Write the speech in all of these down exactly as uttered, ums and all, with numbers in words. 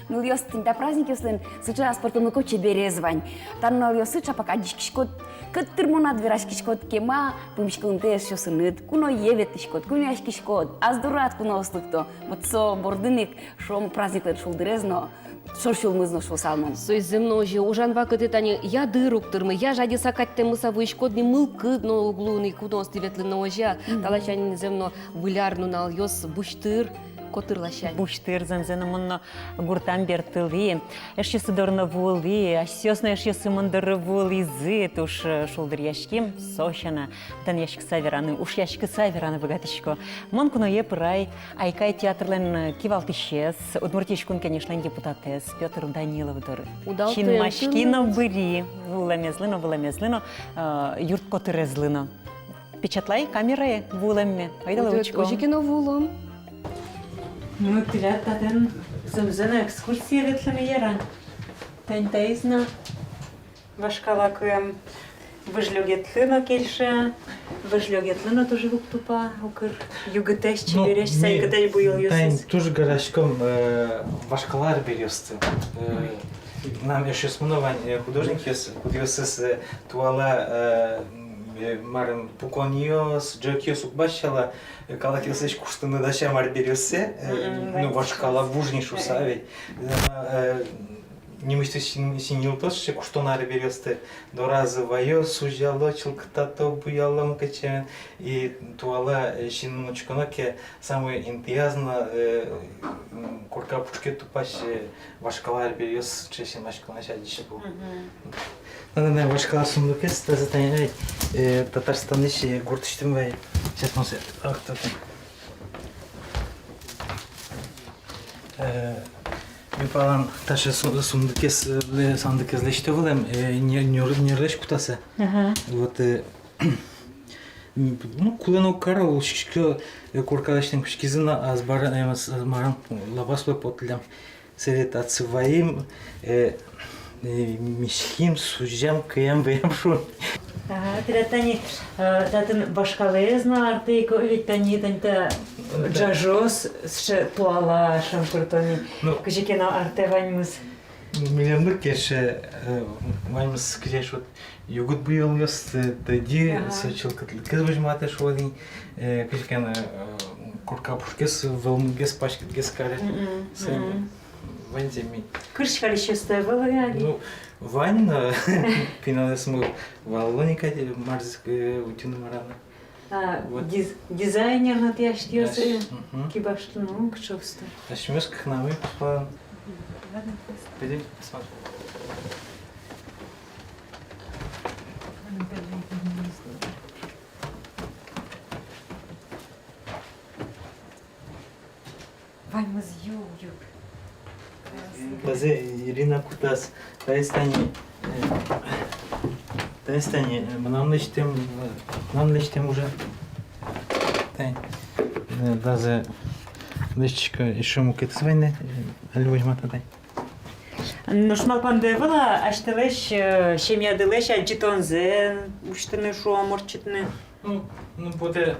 Нылъёс, тӥни та праздникъёслэн сыӵе аспӧртэмлыко чеберез вань. Та нуналъёсы ӵапак адӟиськиськод, кӧт тырмонад вераськиськод, кема пумиськылымтэ эшъёсыныд, куное ветлӥськод, кунояськиськод, ас дорад куноос лыкто. Вот со бордын ик, шуом, праздниклэн шулдырез но, шор сюлмыз но, шуысал мон. Соиз зэм но озьы, ужан вакытэ тани я дыр уг тырмы, я жадьыса катьтэмыса вуиськод ни, мылкыд но уг луы ни куноосты ветлыны, озьы-а? Мгм. Та ласянь зэм но Выль ар нуналъёс бусьтыр, котыр ласянь. Бусьтыр, зэмзэ но, мон но гуртам бертылӥ, эшъёсы доры но вуылӥ, асьсэос но эшъёсы мон доры вуылӥзы, туж, э, шулдыръяським, со сяна, тӥнъяськыса вераны, ушъяськыса вераны быгатӥсько. Мон куное пырай «Айкай» театрлэн, э, кивалтӥсез, Удмуртиысь Кун Кенешлэн депутатэз Пётр Данилов доры. Удалтэ. Синмаськи но быри, вуылэмезлы но, вуылэмезлы но, э, юрт котырезлы но. Печатлай камерае вуылэмме. Ойдолэ, учком. Озьы ке но вуылом. Ну, тӥляд татын зэмзэ но экскурсие ветлыны яра. Тань таиз но вашкала куэм. Выж лёгетлы но кельше, выж лёгетлы но туж уг тупа, укыр, югытэсь, ну, чебересь, ми сайкытэсь буёлъёсыз. Тань туж яратӥськом, э, вашкала арбериосты. Э, мынам эшъёсмы но вань, э, художникъёс, кудъёсыз, э, туала, э, м, э, марым, пуконъёс, ӝӧкъёс уг басьтала, э, калыкъёслэсь куштыны дасям арбериоссэ, э, мгм, ну, вашкала вуж ни шуыса ведь. Э, э, нимысьтыз син-, синйылто сыӵе куштон арбериосты, доразы ваё, сузяло, чылкытато, буяло мукет сямен, и туала, э, синмын учконо ке, самой интыяз но, э, м, корка пушкез тупась, э, вашкала арбериос сыӵе синмаськонэсь адӟисько. Мгм. Тани, тани вашкала сундукез, тазэ тани, э, Татарстанысь, э, гуртысьтым вай. Сейчас мы с-, ах, татын. Э, ми палан таӵе су-, сундукез, э, сандыкез лэсьто вылэм, э, ню-, нюр-, нюрлэсь кутаса. Ага. Вот, э, м, ну, кулэ но уг кары, учкисько, э, корка лэсьтэм кутскизы но, азбар, э, ас-, ас-, марым, лапас вылэ поттылэм. Сэре татчы ваим, э, э, миським, сузям, кыям, выям шуом. Ага, тӥляд тани, э, татын вашкалаез но артэ ик, ведь тани, тани та ӝажъёс сыӵе туала шӧмпырто ни. Ну, кызьы ке но артэ ваньмыз. Милемлы кельше, э, ваньмыз, кызьы шуод, югыт буёлъёс, э, тӧдьы, ага, со чылкытлыкез возьматэ шуод ини, э, кызьы ке но, э, корка пушкез вӧлмытгес, паськытгес каре. Мгм, мгм. Ваньзэ ми. Кырсь калисьёсты ӧвӧл-а али? Ну, вань но, пиналъёсмы валало ни кадь, марзэ, э, утьыны, мар-а но. А, вот. Диз-, дизайнер но тӥ асьтэос, э, мгм, кибашлы, ну, кыӵе усто. Асьмеос кыкнамы палан. Пойдём посмотрим. Ваньмыз юг, юг. Тазэ Ирина кутаз. Таиз тани, э, таиз тани, э, мынам лэсьтэм, э, мынам лэсьтэм уже. Тани, э, тазэ лэсьтӥсько, эшшо мукетыз вань на, э, али возьмато, тани. Нош малпанды ӧвӧл-а асьтэлэсь, э, семьядылэсь адӟытонзэ усьтыны, шуом, ортчытыны? Ну, ну, потэ.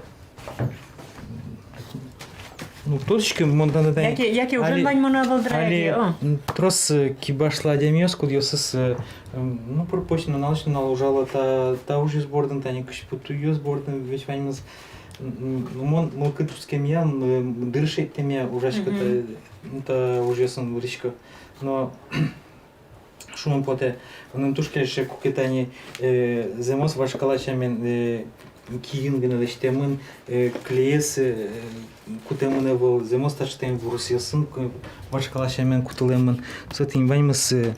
Ну, тодӥсько, мон тани, тани. Яке, яке ужан вань мон ӧвӧл дыр, али, яке, о. М, трос, э, кибашлы адямиос, кудъёсыз, э, м, ну, пыр-поч нуналысь нуналэ ужало та, та ужъёс бордын, тани кызьпу туйёс бордын, ведь ваньмыз, м, м, ну, мон мылкыд кутскемъя, м, э, дыр шедьтэмъя ужасько, мгм, та, м, та ужъёсын вырӥсько. Но шуыны потэ, мыным туж кельше, куке тани, э, зэмос вашкала сямен, э, киын гинэ лэсьтэмын, э, клеез, э, кутэмын ӧвӧл, зэмос таӵе тани вурысъёсын ку-, вашкала сямен кутылэмын. Со тӥни ваньмыз, э,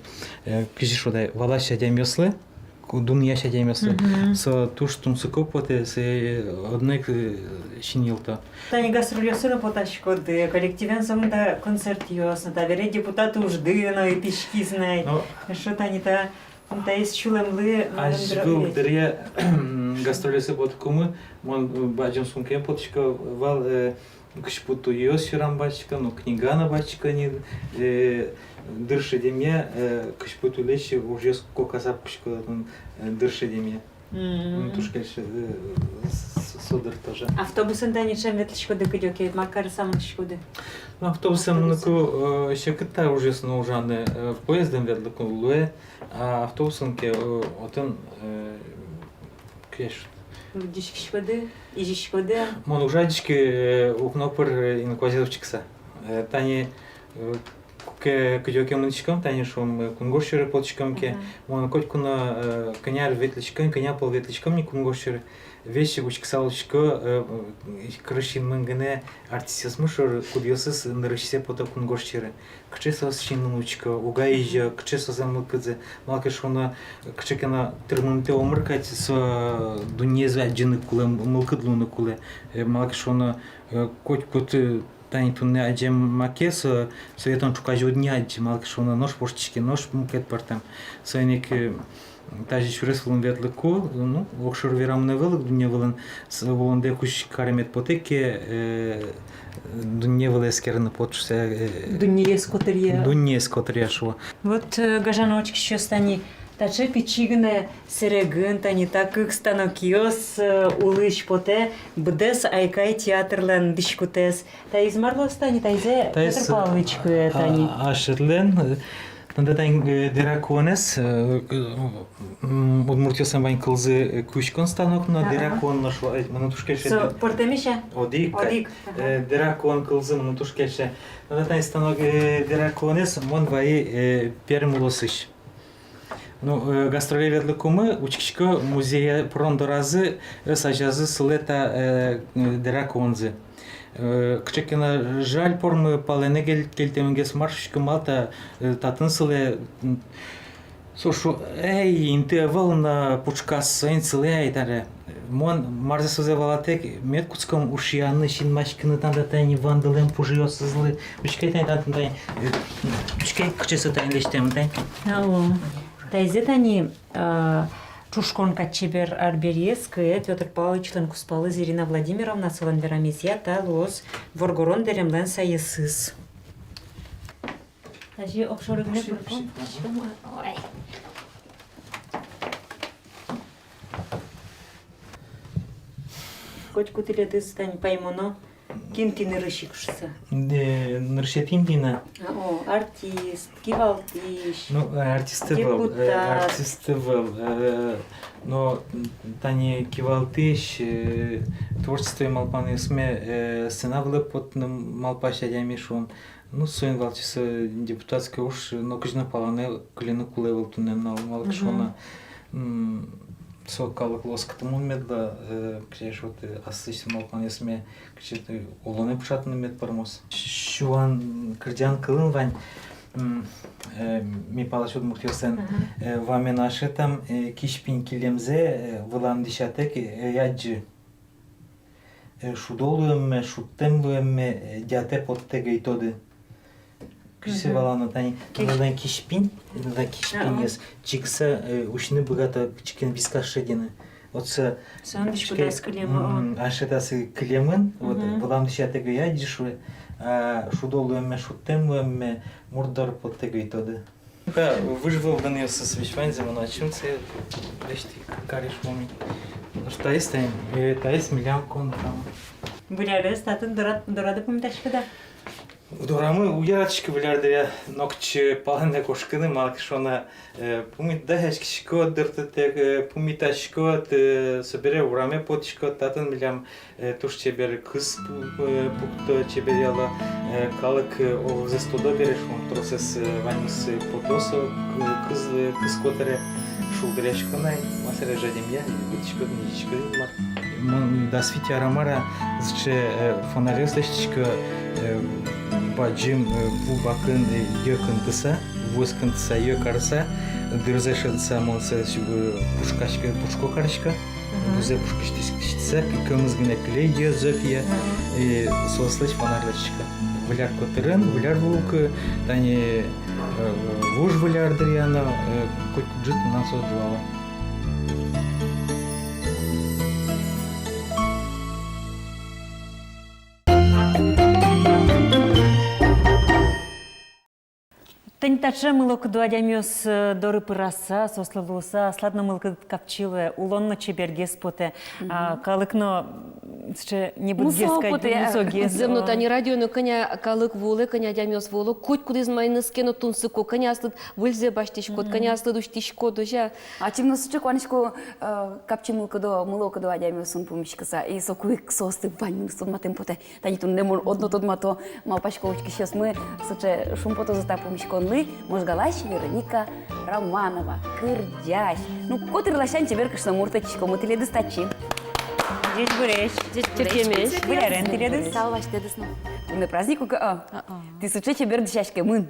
э, кызьы шуод ай, валась адямиослы, ку-, дунъясь адямиослы. Мгм. Со туж тунсыко потэ, сое одно ик, э, синйылто. Тани гастрольёсы но потаськоды, коллективен сомында концертъёс но, табере депутат ужды но итӥськиз на. Ну. Эшшо тани та, таиз сюлэмлы, азьвыл дыръя гастрольёсы потыкумы, мон, э, бадӟым сумкаен потӥсько вал, э, кызьпу туйёс сьӧрам басьтӥсько, ну, книга но басьтӥсько ни, э, дыр шедемъя, э, кызьпу туйлэсь ужъёс кокаса пукисько, э, дыр шедемъя. Мгм. Ну, туж кельше, э, с-, Со дыр тоже. Автобусэн тани ӵем ветлӥськоды кыдёке, мар карыса мынӥськоды? Ну, автобусэн мыныку, э, секыт та ужъёс но ужаны, э, поездэн ветлыку луэ, а автобусэн ке, э, отын, э, кыӵе шуод. Лыдӟиськиськоды, изиськоды? Мон уг адӟиськы, э, укно пыр, э, инкуазез учкыса. Э, тани, э, куке кыдёке мынӥськом, тани шуом, э, кунгож сьӧры потӥськом ке, ага, мон котьку но, э, кӧня ар ветлӥськом, кӧня пол ветлӥськом ни кунгож сьӧры, весь учкыса улӥсько, э, э, кырысь синмын гинэ артистъёсмы шоры, кудъёсыз нырысьсэ пото кунгож сьӧры. Кыӵе соос синмын учко, уг-а изё, кыӵе соослэн мылкыдзы, малы ке шуоно, кыӵе ке но тырмымтэ омыр кадь со дуннеез адӟыны кулэ, мылкыд луыны кулэ. Э, малы ке шуоно, э, котькуд, э, тани туннэ адӟем маке, со, сое тон ӵуказе уд ни адӟы, малы ке шуоно, нош воштӥське, нош мукет пӧртэм. Соин ик, э, тазьы сюрес вылын ветлыку, ну, огшоры верамын ӧвӧл ик, дунне вылын, с-, улондэк уз каремед потэ ке, э, дунне вылэ эскерыны потэ шуса, э, дуннеез котыръя. Дуннеез котыръя, шуо. Вот, э, гажано учкисьёс, тани таӵе пичи гинэ сэрегын тани та кык станокъёс, э, улӥсь потэ быдэс «Айкай» театрлэн дӥськутэз. Таиз мар луоз тани, таизэ Пётр Павлович куэ тани. Таиз, а, Ашетлэн, э, тани та, э, дыракуонэз, э, м, удмуртъёслэн вань кылзы, э, куиськон станок но, а, дыракуон но шуо, э, мыным туж кельше. Со пӧртэмесь-а? Одӥг. Одӥг, ага. Э, дыракуон кылзы мыным туж кельше. Тани та станок, э, дыракуонэз мон вайи, э, Пермь улосысь. Ну, э, гастроле ветлыкумы, учкисько, музее пырон доразы, э, ӧс азязы сылэ та, э, дыракуонзы. Э, кыӵе ке но жаль пормы, палэнэ кел-, кельтэмгес, мар шуисько, малы та, э, татын сылэ, м, со шуэ, эй, инты ӧвӧл на пушказ, соин сылэ ай таре. Мон марзэ созэ валатэк, мед кутском ушъяны, синмаськыны тани та тани вандылэм пужыосызлы. Учкы тани, тани, тани, э, учкы, кыӵе со тани лэсьтэм тани. Ало. Таизэ тани, а, ӵушкон кадь чебер арбериез куэ Пётр Павловичлэн кузпалыз Ирина Владимировна, солэн верамезъя, та луоз воргорон дэремлэн сайысыз. Тазьы огшоры гинэ пырком. Ой. Котьку тӥледыз тани паймоно, кин тӥ нырысь ик шуса. Э, нырысетӥ интыын-а? А, о, артист, кивалтӥсь, ну, э, артист ӧвӧл, э, депутат. Артист ӧвӧл, э, но, м, тани кивалтӥсь, э, творчество малпанъёсме, э, сцена вылэ потыны малпась адями, шуом. Ну, соин валче со депутатской уж нокызьы но палэнэ кыльыны кулэ ӧвӧл туннэ нуналлы, малы ке шуоно, м, со калыклы оскытымон мед луоз, э, кызьы шуод, э, аслэсьтым малпанъёсме кызьы, э, улонэ пыӵатыны мед пӧрмоз. Сюан кырӟан кылын вань, м, э, ми палась удмуртъёслэн, э, вамен ашетам, э, киспинь килемзэ, э, вылам дӥсятэк, э, ӧй адӟы. Э, шудо луэмме, шудтэм луэмме, э, дятэ поттэ гӧй тоды. Кызьы сое валано тани, тани киспинь, тани киспиньез чигыса, э, усьыны быгато, чигыса висказ шедьыны. Вот со, со андысь кудаз кылемын, м, ашетаз кылемын, вот, вылам дӥсятэк гӧй адӟы, шуэ, а шудо луэмме, шудтэм луэмме мурт доры поттэ гӧй тоды. Та выж вылын данъёсыз весь ваньзэ мон ачим сое лэсьтӥ кариськом ини. Нош таиз тани, э, таиз милям комнатамы. Выль арез татын дорад-, дорады пумитаськоды-а? Дорамы уг яратӥськы выль ар дыръя нокытчы палэнэ кошкыны, малы ке шуоно, э, пумит дасяськиськод дыртытэк, э, пумитаськод, э, собере ураме потӥськод, татын милям Э, туж чебер кыз пу-, э, пукто, чеберъяло, э, калык, э, огзэс тодо бере, шуом, тросэз, э, ваньмыз, э, пото со, э, кыз, э, кыз котыре, шулдыръясько на ай, ма сэре жадемъя, выльдӥськод, низиськод, мар. Мон дас вить ар мар-а, сыӵе, э, фонарез лэсьтӥсько, э, бадӟым, э, ву бакын, э, йӧ кынтыса, вуэз кынтыса, йӧ карыса, дырзэ шедьыса, мон сое, э, пушкасько, пушко карисько. Вузэ пушкысьтӥськыса, кӧмыз гинэ кыле йӧ, зӧк йӧ, и соослэсь фонарь лэсьтӥсько. Выль ар котырын, выль ар вуыку, тани, э, вуж выль ар дыръя но, э, котькуд ӝыт мынам соос ӝуало. Тӥни таӵе мылокыдо адямиос, э, доры пыраса, соослы луыса, аслад но мылкыд капчи луэ, улон но чебергес потэ, а, калык но, м, сыӵе небытгес кадь, мусо потэ, а, мусогес. Зэм но, о, тани радио но кӧня калык вуылэ, кӧня адямиос вуыло, котькудӥз маиныз ке но тунсыко, кӧня аслыд выльзэ басьтӥськод, кӧня аслыд усьтӥськод, озьы-а? Ачим но сыӵе куанышко, э, капчи мылкыдо, мылокыдо адямиосын пумиськыса, и соку ик соосты ваньмыз тодматэм потэ. Тани туннэ мон одно тодмато, малпасько, учкисьёсмы сыӵе шумпотозы та пумиськонлы: Можгалась Вероника Романова, кырӟась. Ну, котыр ласянь чебер кышномурт, ӧтиськомы тӥледыз татчы. Ӟечбуресь. Ӟечбуресь. Выль арен тӥледыз. Тау басьтэдыз но. Туннэ праздник ук-а? А-а. Тӥ сыӵе чебер дӥсяськемын.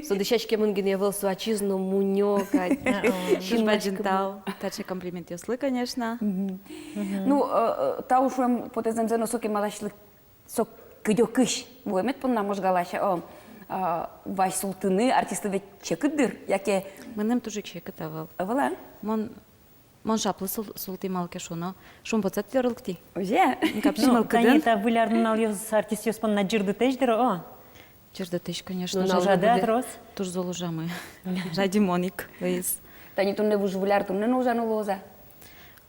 Со дӥсяськемын гинэ ӧвӧл, со ачиз но мунё кадь. А-а. Туж бадӟым тау таӵе комплиментъёслы, конечно. Мгм. Ну, э, э, тау шуэм потэ зэмзэ но, со кемаласьлы со кыдёкысь вуэмед понна Можгалась, о, а, вазь султыны артистты ведь секыт дыр, яке? Мыным туж ик секыт ӧвӧл. Ӧвӧл-а? Мон, мон шаплы сул-, султӥ, малы ке шуоно, шумпотса тӥ доры лыктӥ. Озьы-а? Капчи мылкыдын. Ну, тани та выль ар нуналъёс артистъёс понна ӟырдытэсь дыр, о? Ӟырдытэсь, конечно. Ну, ужады-а трос? Туж зол ужамы. Жадьымон ик луиз. Тани туннэ вуж выль ар, туннэ но ужаны луоз-а?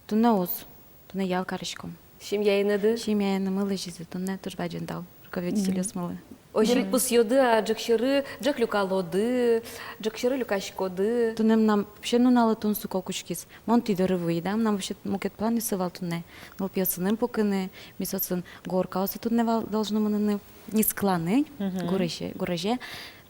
Туннэ уз. Туннэ ял кариськом. Семьяенды? Семьяенымы лэзизы туннэ, туж бадӟым тау руководительёсмылы. Озьы ик пусйоды-а, ӝӧк сьӧры, ӝӧк люкалоды, ӝӧк сьӧры люкаськоды? Туннэ мынам вообще нуналэ тунсыко кутскиз. Мон тӥ доры вуи, да, мынам вообще мукет планъёсы вал туннэ. Нылпиосыным пукыны, ми соосын горкаосы туннэ вал должны мыныны, нискыланы, гурезе, гурезе.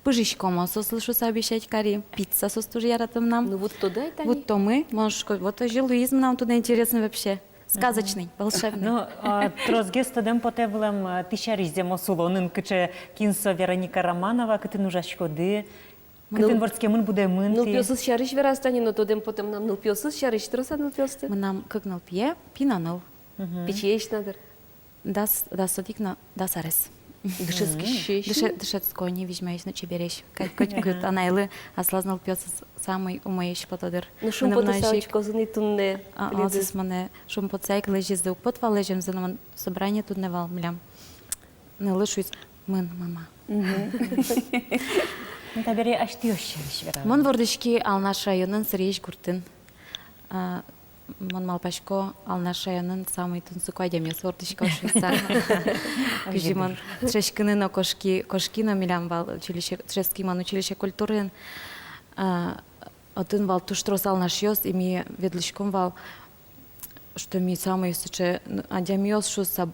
Пыжиськом соослы шуыса обещать кари. Пицца соос туж ярато мынам. Ну, вуттоды-а тани? Вуттомы. Мон шуисько, вот озьы луиз мынам туннэ интересный вообще. Сказочный, волшебный. Ну, а, тросгес тодэм потэ вылэм, а, тӥ сярысь зэмос улонын, кыӵе, кин со Вероника Романова, кытын ужаськоды, кытын вордскемын, будэмын тӥ. Нылпиосыз сярысь вераз тани но, тодэм потэ мынам нылпиосыз сярысь, трос-а нылпиосты? Мынам кык нылпие, пи но ныл. Мгм. Пичиесь на дыр. Дас, дас одӥг но дас арес. Дышетскисесь. Дыше-, дышетско ни, визьмоесь но чебересь. Коть, коть кыӵе анайлы аслаз нылпиосыз самой умоесь пото дыр. Ну, шумпотыса учкозы ни туннэ. А, а, тӥледыз. Соос монэ шумпотыса ик лэзизы, уг поты вал лэземзы но, мон собрание туннэ вал милям. Нылы шуиз: мын, мама. Мгм. Ну, табере асьтэос сярысь вералэ. Мон вордӥськи Алнаш районын, Сырьёсь гуртын. А, мон малпасько, Алнаш районын самой тунсыко адямиос вордӥсько шуыса. Кызьы мон дышетскыны но кошки, кошки но, милям вал училище, дышетски мон училище культурын. А, отын вал туж трос алнашъёс, и ми ветлӥськом вал, что ми самой сыӵе, н-, адямиос шуыса,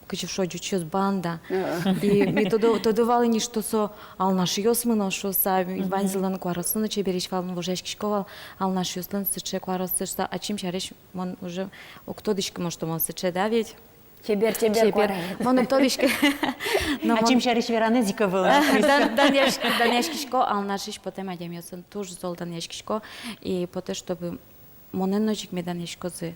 кызьы шуо, ӟучъёс, банда. А. И ми тодо-, тодо вал ини, что со алнашъёс мыно шуыса, и ваньзылэн куароссылы но чебересь вал, мон вожаськисько вал алнашъёслэн сыӵе куароссы шуыса. Ачим сярысь мон уже уг тодӥськы, мон, что мон сыӵе, да ведь? Чебер, чебер, чебер куараед. Мон уг тодӥськы. Но мон ачим сярысь вераны ик ӧвӧл. Дан-, данъясь-, данъяськисько, алнашысь потэм адямиосын туж зол данъяськисько. И потэ, чтобы монэн но озьы ик медаз данъяськозы,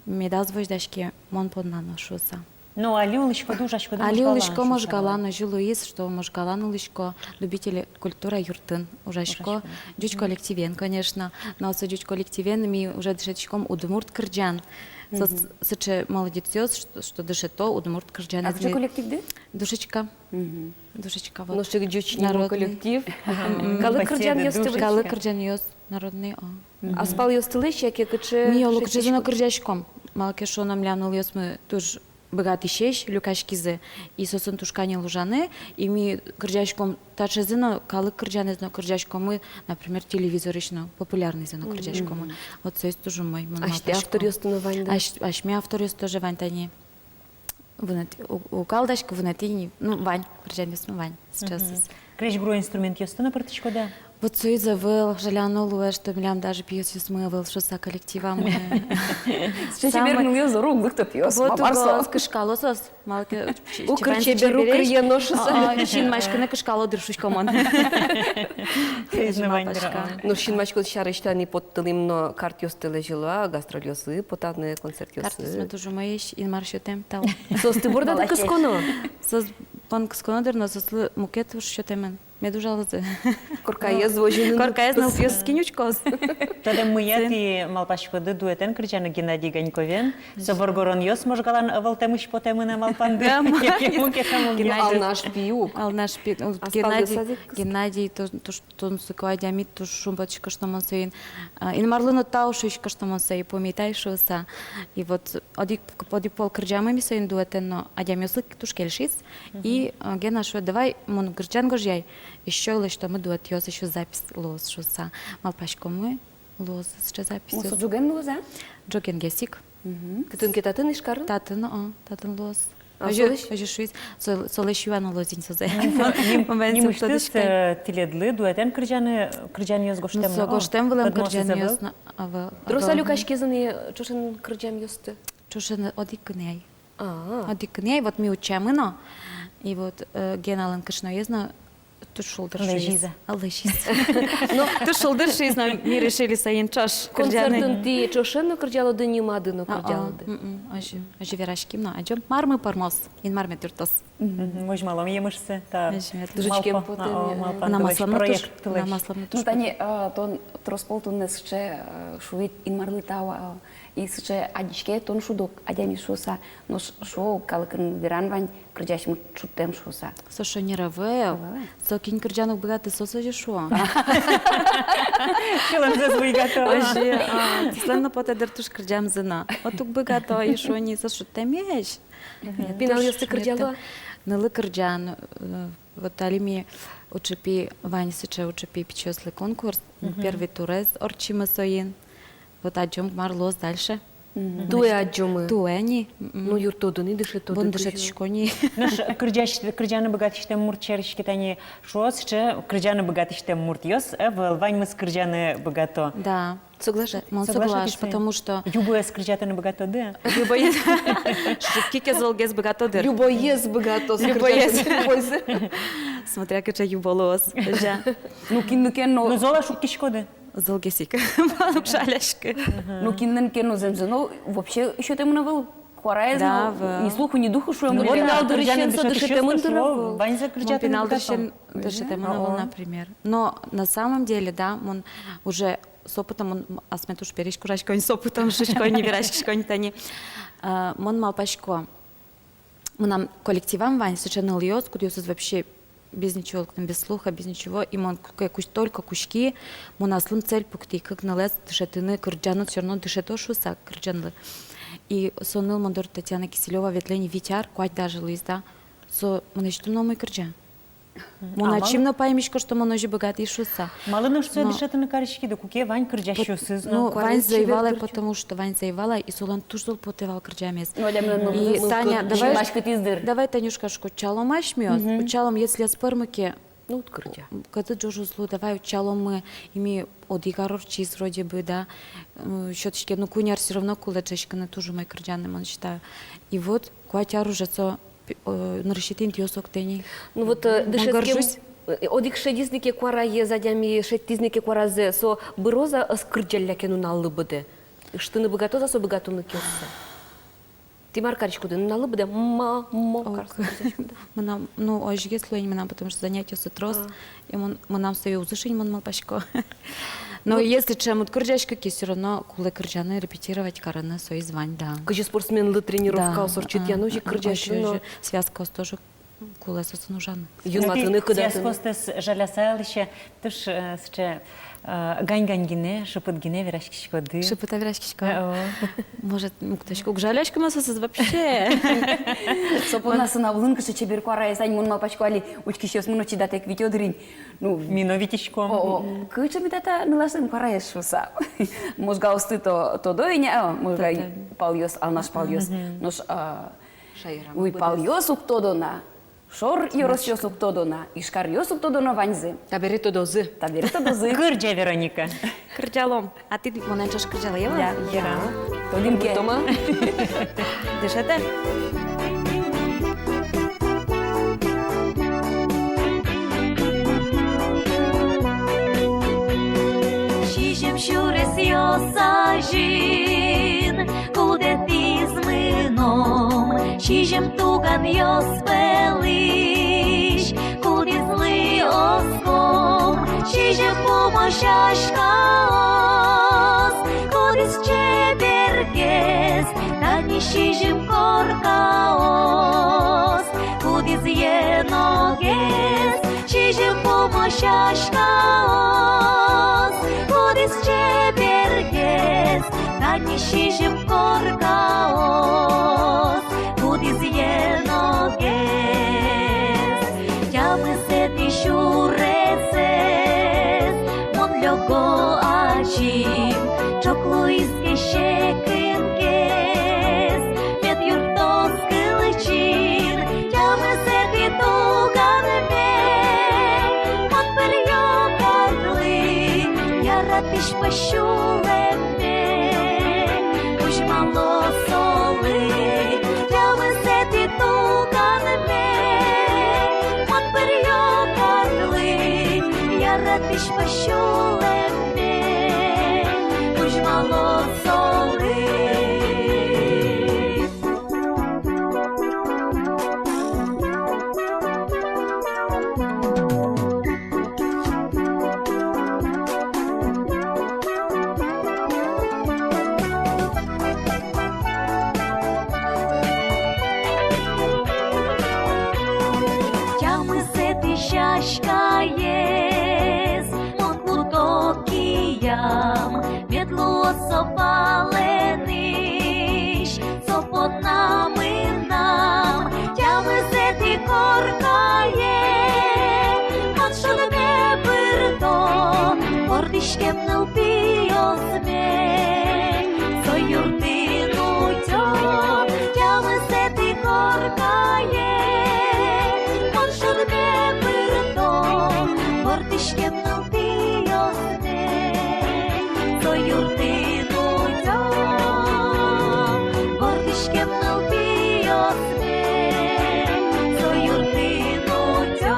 медаз возьдаське мон понна но шуыса. Но али улӥськоды, ужаськоды Можгалаын шуыса. Али улӥсько Можгалаын, озьы луиз, что Можгалаын улӥсько, Любители культура юртын ужасько. Ужасько. Ӟуч коллективен, конечно. Но со ӟуч коллективен ми уже дышетӥськом удмурт кырӟан. Со с-, сыӵе молодецъёс, что, что дышето удмурт кырӟан. А кыӵе коллективды? Душечка. Мгм. Душечка, вот. Нош ик ӟуч нимо коллектив. Народный. Мгм. Калык кырӟанъёсты. Душечка. Калык кырӟанъёс, народный, а. Мгм. Аспалъёстылэсь яке кыӵе? Ми олокыӵезэ но кырӟаськом. Малы ке шуоно, милям нылъёсмы туж быгатӥсесь люкаськизы, и соосын туж каньыл ужаны, и ми кырӟаськом таӵезэ но, калык кырӟанэз но кырӟаськомы, например, телевизорысь но, популярныйзэ но кырӟаськомы. Мгм. Вот соиз туж умой, мон малпасько. Асьтэ авторъёсты но вань, да? Ась-, асьме авторъёс тоже вань тани. Вунэтӥ, у-, уг алдаськы, вунэтӥ ини, ну, вань, кырӟанъёсмы вань, сейчас. Мгм. Крезьгуро инструментъёсты но пыртӥськоды-а? Вот соиз ӧвӧл, жаляно луэ, что милям даже пиосъёсмы ӧвӧл шуыса коллективамы. Сыӵе чебер нылъёс доры уг лыкто пиос. Вот, мар со. Уг, кышкало соос, малы ке ч-, укыр чебер, укыр ено шуыса. А, а, синмаськыны кышкало дыр шуисько мон. Соиз но вань дыр, а. Ну, синмаськон сярысь тани поттылӥм но, картъёсты лэзьыло-а гастрольёсы потаны, концертъёсы? Картъёсмы туж умоесь, Инмар сётэм, тау. Соосты бордады кысконо? Соос бон кысконо дыр, но соослы мукет уж сётэмын. Мед ужалозы. Коркаез возьыны. Коркаез нылпиос кин учкоз. Тодэ, мыйы тӥ малпаськоды дуэтэн кырӟаны Геннадий Ганьковен. Со воргоронъёс Можгалэн ӧвӧлтэмысь потэмын-а малпанды? Да, молодец. Мукетэ, мукетэ. Геннадий. Алнаш пи ук. Алнаш пи, ну, Геннадий, Геннадий то-, то-, тунсыко адями, туж шумпотӥсько, что мон соин. А, Инмарлы но тау шуисько, что мон сое пумитай шуыса. И вот одӥг, одӥг пол кырӟамы ми соин дуэтэн но, адямиослы туж кельшиз. И, э, Гена шуэ: «Давай мон кырӟан гожъяй, ещё лэсьтомы дуэтъёс, ещё запись луоз», — шуыса. Малпаськомы, луоз сыӵе записьёс. Мон со ӝоген луоз-а? Ӝогенгес ик. Мгм. Кытын ке татын, Ижкарын? Татын, о, татын луоз. А, озьы, солэсь? Озьы шуиз. Со-, солэсь юан луоз ини созэ. Ним-, нимысьтыз, э, тӥледлы дуэтэн кырӟаны, кырӟанъёс гожтэмын-а? Ну, со гожтэм вылэм кырӟанъёс, но, а, вал. Трос-а люкаськизы ни ӵошен кырӟамъёсты? Ӵошен одӥг гинэ ай. А. Одӥг гинэ ай, вот ми утчамы но. И вот, э, Геналэн кышноез но туж шулдыр шуиз. Лэзиз-а? А, лэзиз. Ну, туж шулдыр шуиз, но ми решили соин ӵош кырӟаны. Концертын тӥ ӵошен но кырӟалоды, нимады но кырӟалоды? А, а, м-м, озьы, озьы вераським но, адӟом, мар мед пӧрмоз, Инмар мед юрттоз. Мгм. Возьмалом емышсэ, та. Озьы мед. Туж ик малпа-, потэ, а, о, э, малпан мынам аслам но туж, проект тулысь. Мынам аслам но туж. Ну, тани, а, тон трос пол туннэ сыӵе, а, шуид Инмарлы тау, а, и сыӵе адӟиське, тон шуд ук адями шуыса, нош шуо, калыкын веран вань, кырӟасьмы шудтэм шуыса. Со шонер ӧвӧл. Ӧвӧл-а? Со кин кырӟан уг быгаты, со сое шуо. Сюлэмзэс буйгато. Озьы, а, тӥледлэн но потэ дыр туж кырӟамзы но. Вот уг быгато, и шуо ни, со шудтэмесь. Мгм. Пиналъёсты кырӟало? Нылы кырӟан, э, вот али ми УЧП, вань сыӵе УЧП пичиослы конкурс, мгм, первый турез ортчимы соин. Вот адӟом, мар луоз дальше. Мгм. Туэ адӟомы. Туэ ни. Мгм. Ну, юрттоды ни, дышетоды. Бон дышетӥсько ни. Нош кырӟась-, кырӟаны быгатӥсьтэм мурт сярысь ке тани шуо, сыӵе кырӟаны быгатӥсьтэм муртъёс ӧвӧл, ваньмыз кырӟаны быгато. Да. Соглашусь. Мон соглаш, потому что... Любоез кырӟатыны быгатоды? Любоез. Шуккике золгес быгатоды. Любоез быгатоз. Любоез. Любоез. Смотря кыӵе любо луоз. Жа. Ну, кин, ну, кин, ну. Ну, зол-а шуккиськоды? Золгес ик. Мон уг жаляськы. Ну, кинлэн ке но зэмзэ но вообще сётэмын ӧвӧл. Куараез но ни слуху, ни духу, шуом. Да, ӧвӧл. Мон пинал дырысен со дышетэмын дыр ӧвӧл. Ваньзэ кырӟатыны быгато. Мон пинал дырысен дышетэмын ӧвӧл, например. Но на самом деле, да, мон уже с опытом, мон асме туж пересь ужасько ни с опытом, шуисько ни, вераськисько ни тани. А, мон малпасько. Мынам коллективам вань сыӵе нылъёс, кудъёсыз вообще без ничего, без слуха, без ничего. И мон ку-, ке кусь-, только кутски, мон аслым цель пуктӥ: кык нылэз дышетыны кырӟаны, всё равно дышето шуыса кырӟанлы. И со ныл мон доры, Татьяна Киселёва, ветлэ ни вить ар, куать даже луиз, да. Со мынэсьтым но умой кырӟа. Мон ачим но паймисько, что мон озьы быгатӥ шуыса. Малы нош сое дышетыны кариськиды, куке вань кырӟасьёсыз но? Ну, ваньзэ ӧй вала, потому что ваньзэ ӧй вала, и солэн туж зол потэ вал кырӟамез. И Таня, давай, давай, Танюшка, шуисько, утчалом асьмеос, утчалом, если ӧз пӧрмы ке, ну, уд кырӟа. Кӧтыт ӝож уз лу, давай утчаломы, и ми одӥг ар ортчиз вроде бы, да. М, сётӥське, ну, куинь ар всё равно кулэ ӝечкыны, туж умой кырӟаны, мон считаю. И вот куать ар уже со Пи-, э, нырысетӥ интыос октэ ни. Ну вот, э, дышетскем, э, одӥг шедиз ни ке куараез, адями шедьтӥз ни ке куаразэ, со быроз-а, ӧз кырӟалля ке, нуналлы быдэ? Ыштыны быгатоз-а со быгатонлыкъёссэ? Тӥ мар кариськоды, нуналлы быдэ ма-мо карыса кырӟаськоды? Мынам, ну, озьыгес луэ ни мынам, потому что занятиосы трос. А. И мон, мынам сое уз ышы ни, мон малпасько. Но если ӵем уд кырӟаськы ке, всё равно кулэ кырӟаны, репетировать карыны, соиз вань, да. Кызьы спортсменлы тренировкаос ортчытъяны, озьы ик кырӟаськыны. Озьы, озьы. Связкаостэ тоже кулэ соосын ужаны. Юнматыны, кыдатыны. Связкаостэс жаляса лэся, туж, э, сыӵе, э, гань-гань гинэ, шыпыт гинэ вераськиськоды. Шыпыт-а вераськисько? Э, о. Может, муктӥсько, уг жаляськы ма соосыз вообще. Со понна сцена вылын кыӵе чебер куараез, ань, мон малпасько, али учкисьёсмы но чидатэк витё дыр ини. Ну, ми но витиськом. О, о. Кыӵе меда та нылашлэн куараез шуыса. Можгаосты то тодо ини, а, Можга палъёс, Алнаш палъёс. Мгм. Нош, а, уйпалъёс уг тодо на, шор ёросъёс уг тодо на, ижкаръёс уг тодо на ваньзы. Табере тодозы. Табере тодозы. Кырӟа, Вероника. Кырӟалом. А тӥ монэн ӵош кырӟалэ, я? Я, я. Тодӥм ке. Тома. Дышетэ. Сизьым сюресъёс азьын кудӥз мыном, сизьым туганъёс пӧлысь, кудӥзлы ос Сяськаос, кудӥз чебергес, тани сизьым коркаос, кудӥз еногес, сизьым пумо сяськаос, кудӥз чебергес, тани сизьым коркаос, кудӥз еногес. Тямысэтӥ сюресэз мон лёго ачим, ӵок луиз ке секынгес, мед юрттоз кылчин тямысэтӥ туганме. Мон быръё картлы яратӥсь пӧсь сюлэмме, кузьмало солы тямысэтӥ туганме. Мон быръё картлы яратӥсь пӧсь сюлэмме, кузьмало солы. Тямысэтӥ сяськаез мон куто киям, мед луоз со палэнысь, со понна мынам. Тямысэтӥ коркае мон шудме пырто вордӥськем нылпиосме, со юртын утё. Тямысэтӥ коркае мон шудме пырто вордӥськем нылпиосме, со юртын утё. Вордӥськем нылпиосме, со юртын утё.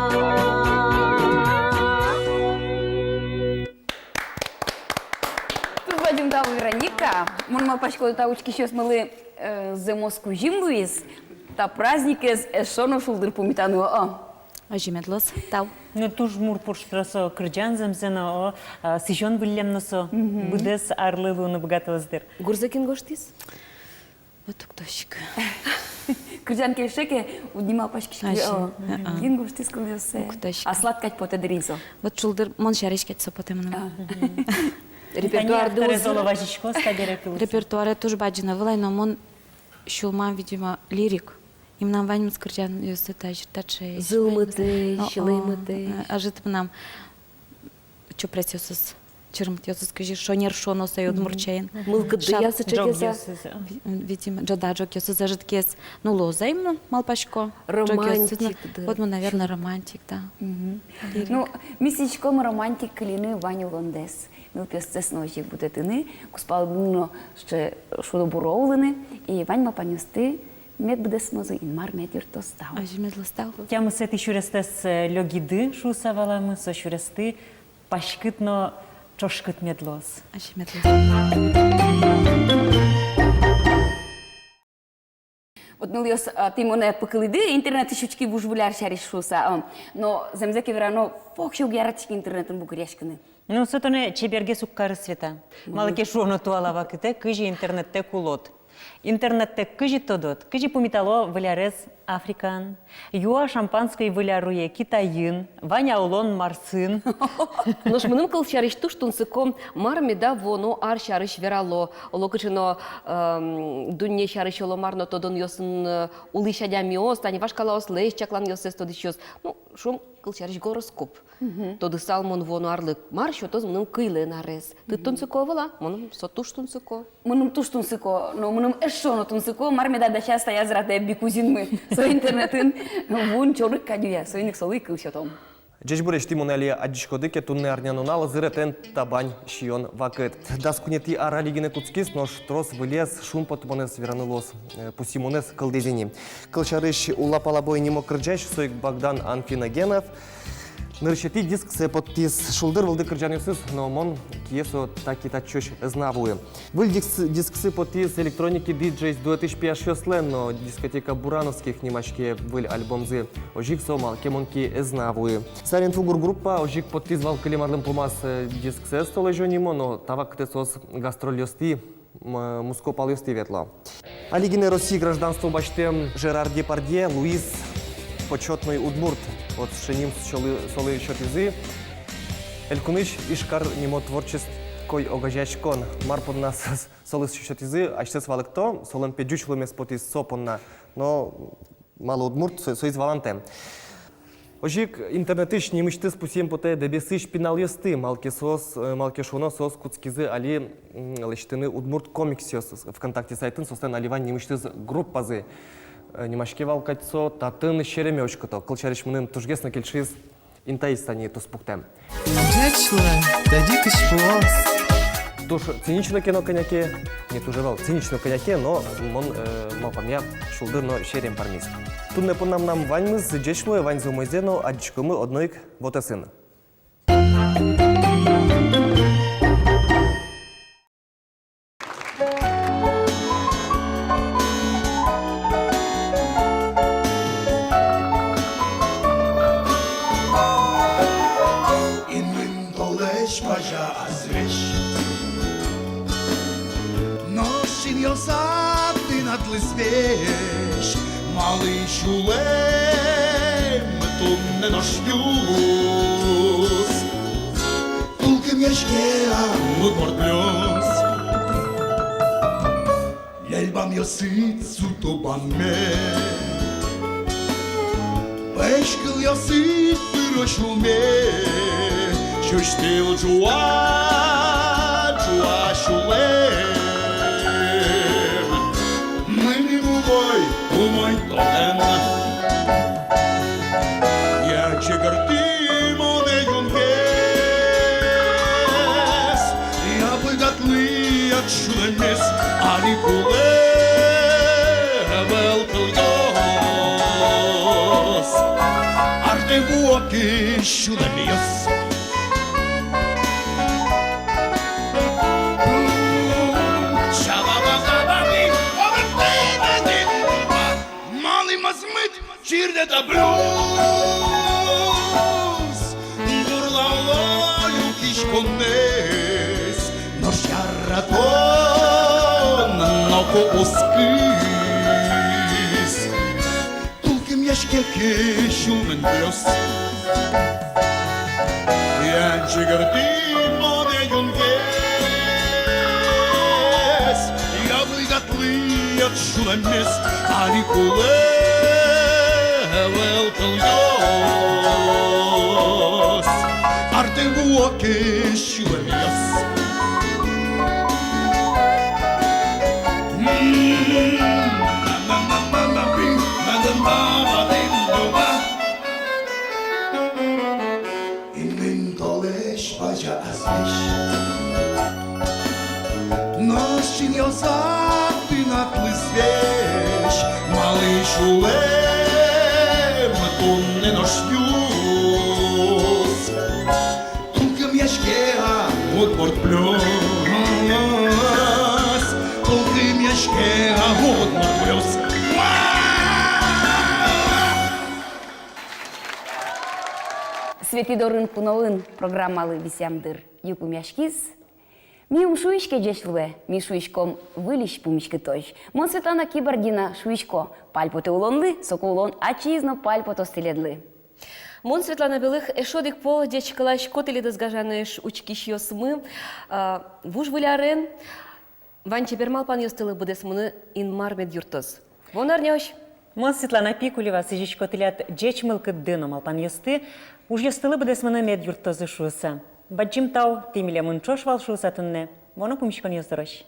Туж бадӟым тау, Вероника. Мон малпасько, та учкисьёсмылы, э, зэмос кузьым луиз та праздникез эшшо но шулдыр пумитаны, о. Озьы мед луоз, тау. Ну, туж мур пуштросо кырӟан зэмзэ но, о, а, сӥзён выллем но со, мгм, быдэс арлы луыны быгатоз дыр. Гурзэ кин гожтӥз? Вот уг тодӥськы. Кырӟан кельше ке, уд ни малпаськиськы. Озьы. О, а-а, кин гожтӥз кылъёссэ? Уг тодӥськы. Аслад кадь потэ дыр ини со. Вот шулдыр мон сярысь кадь со потэ мыным. А. Мгм. Репертуар, тани авторез оло вазиськоз табере кылзэ. Репертуаре туж бадӟым ӧвӧл ай, но мон сюлмам, видимо, лирик. И мынам ваньмыз кырӟанъёсы таӵе, таӵе зылмытӥсь, но, о, сюлэмытӥсь. Э, ӧжыт мынам чупресъёсыз, чырмытъёсыз, кызьы шонер шуоно сое удмурт сямен. Мгм. Мылкыдъёсыз ӝоггес, ӝоггес, ӧжыт. Видимо, ӝо-, да, ӝоггесыз ӧжытгес. Ну, луоз ай мон, малпасько. Романтик, да. Вот мон, наверное, романтик, да. Мгм. Лирик. Ну, ми сӥзиськом романтик кыльыны вань улондэс. Нылпиостэс но озьы ик будэтыны, кузпалын но сыӵе шудо-буро улыны, и вань малпанъёсты мед быдэсмозы, Инмар мед юрттоз, тау. Озьы мед луоз, тау. Тямысэтӥ сюрестэс, э, лёгиды шуыса валамы, со сюресты паськыт но ӵошкыт мед луоз. Озьы мед луоз. Вот, нылъёс, а, тӥ монэ пыкылӥды интернетысь учки вуж выль ар сярысь шуыса, а, но зэмзэ ке верано, воксё уг яратӥськы интернетын бугыръяськыны. Ну, со тонэ чебергес уг кары, Света. Мгм. Малы ке шуоно, туала вакытэ кызьы интернеттэк улод? Интернеттэк кызьы тодод, кызьы пумитало Выль арез Африкаын, юа шампанское Выль ар уе Китайын, вань-а улон Марсын? Нош мыным, кылсярысь, туж тунсыко, мар меда вуоно ар сярысь верало. Оло кыӵе но, эм, дунне сярысь, оло мар но тодонъёсын, э, улӥсь адямиос, тани вашкалаослэсь чакланъёссэс тодӥсьёс. Ну, шуом, кылсярысь, гороскоп. Мгм. Тодысал мон вуоно арлы, мар сётоз мыным кыйлэн арез. Тыныд тунсыко ӧвӧл-а? Мыным со туж тунсыко. Мыным туж тунсыко, но мыным эшшо но тунсыко, мар меда дасяз таяз аре Бикузинмы. Со интернетын вуын чорыг кадь уя, соин ик солы ик кыл сётом. Ӟечбуресь, тӥ монэ али адӟиськоды ке, туннэ арнянунал зыретэн табань сиён вакыт. Дас куинетӥ ар али гинэ кутскиз, нош трос вылез, шумпотымонэз вераны луоз, э, пусйымонэз кылдӥз ини. Кылсярысь, «Уллапалабой» нимо кырӟась, со ик Богдан Анфиногенов. Нырысетӥ дисксэ поттӥз. Шулдыр вылды кырӟанъёсыз, но мон кие со таки татчозь ӧз на вуы. Выль диск-, дисксы поттӥз электроники диджейс дуэтысь пияшъёслэн, но «Дискотека Бурановских» нимаське выль альбомзы. Озьы ик со «Малы ке мон кие ӧз на вуы». Silent Woo Goore группа озьы ик поттӥз вал кылем арлы пумаз, э, дисксэс, солэсь нимо, но та вакытэ соос гастрольёстӥ, м, Москва палъёстӥ ветло. Али гинэ Россиысь гражданство басьтэм Жерар Депардье луиз почётной удмурт. Вот сыӵе ним солы, солы сётӥзы. Элькунысь «Ижкар» нимо творческой огазеяськон. Мар понна со-, солы сётӥзы, асьсэос валэкто, солэн пе ӟуч луэмез потӥз со понна. Но малы удмурт, со-, соиз валантэм. Озьы ик интернетысь нимысьтыз пусъем потэ Дэбесысь пиналъёсты, малы ке соос, э, малы ке шуоно, соос кутскизы али, м, лэсьтыны удмурт комиксъёс. ВКонтакте сайтын соослэн али вань нимысьтыз группазы. Э, нимаське вал кадь со «Татын сереме уськыто». Кылсярысь, мыным тужгес но кельшиз интыяз тани туспуктэм. Ӟеч луэ, тӧдьы кызьпуос. Туж цинично ке но кӧня ке, не туж ӧвӧл, цинично кӧня ке, но мон, э, малпамъя, шулдыр но серем пӧрмиз. Туннэ понна мынам ваньмыз, ӟеч луэ, ваньзэ умойзэ но адӟиськомы одно ик вотэсын. Инмын толэзь пазя азвесь, нош синъёсад тынадлы свесь. Малы сюлэм туннэ нош юс? Тулкымъяське-а удмурт блюз? Ляльбамъёсыд суто бамме, пӧсь кылъёсыд пыро сюлме. Сюсьтыл ӝуа, ӝуа сюлэм. Мыным умой, умой тонэн. Я чигыртӥ монэ юнгес, я быгатлы ад сюлэмез, али кулэ ӧвӧл кылъёс. Артэ вуо ке сюлэмъёс. Малы мӧзмыт чирдэ та блюз? Бурлало люкиськонэз, нош яратон ноку уз кыльы. Тулкымъяське ке сюлмын блюз, я чигыртӥ монэ юнгес, я быгатлы ад сюлэмез, али кулэ ӧвӧл кылъёс. Артэ вуо ке сюлэмъёс. Инмын толэзь пазя азвесь, нош синъёсад тынадлы свесь. Малы сюлэм туннэ нош юс? Тулкымъяське-а удмурт блюз? Тулкымъяське-а удмурт блюз? «Светӥ дорын куноын» программалы висъям дыр йылпумъяськиз. Ми ум шуиське ӟеч луэ, ми шуиськом выльысь пумиськытозь. Мон, Светлана Кибардина, шуисько: пальпотэ улонлы, соку улон ачиз но пальпотоз тӥледлы. Мон, Светлана Белых, эшшо одӥг пол ӟечкыласько тӥледыз, гажано эш учкисьёсмы, а, вуж выль арен. Вань чебер малпанъёстылы быдэсмыны Инмар мед юрттоз. Вуоно арняозь. Мон, Светлана Пикулева, сӥзисько тӥляд ӟеч мылкыдды но малпанъёсты, ужъёстылы быдэсмыны мед юрттозы шуыса. Бадӟым тау, тӥ милемын ӵош вал шуыса туннэ. Вуоно пумиськонъёс дорозь.